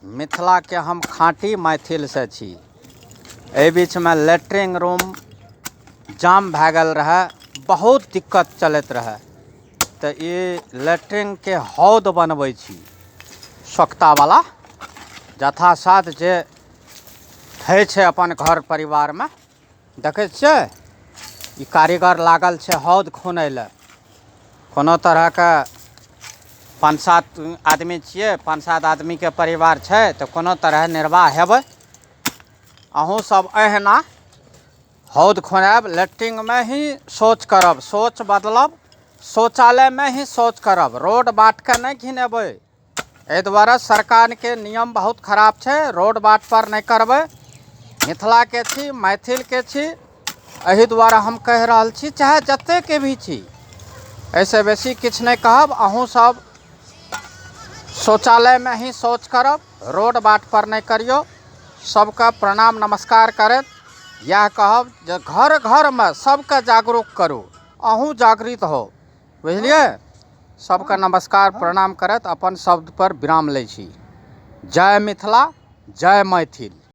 मिथिलाके हम खाँटी मैथिलसँ छी। एहि बीचमे लैट्रिन रूम जाम भए गेल रहए, बहुत दिक्कत चलैत रहए, तऽ ई लैट्रिनके हौद बनबै छी सोख्तावला, यथासाध्य जे होइ छै अपन घर परिवारमे। देखै छियै, ई कारीगर लागल छै हौद खुनै लए। कोनो तरहके 5-7 आदमी छियै, 5-7 आदमीके परिवार छै, तऽ कोनो तरहे निर्वाह हेबै। अहूँ सब एहिना हौद खुनायब, लैट्रिनमे ही शौच करब, शौच बदलब, शौचालयमे ही शौच करब, रोड बाटके नहि घिनेबै। एहि दुआरे सरकारके नियम बहुत खराब छै, रोड बाटपर नहि करबै। मिथिलाके छी, मैथिलके छी, एहि दुआरे हम कहि रहल छी, चाहे जतेकके भी छी, एहिसँ बेसी किछु नहि कहब। अहूँ सब शौचालयमे ही शौच करब, रोड बाटपर नहि करियौ। सबके प्रणाम नमस्कार करैत इएह कहब जे घर घरमे सबके जागरूक करू, अहूँ जागृत होउ, बुझलियै? सबके नमस्कार प्रणाम करैत अपन शब्दपर विराम लै छी। जय मिथिला, जय मैथिल।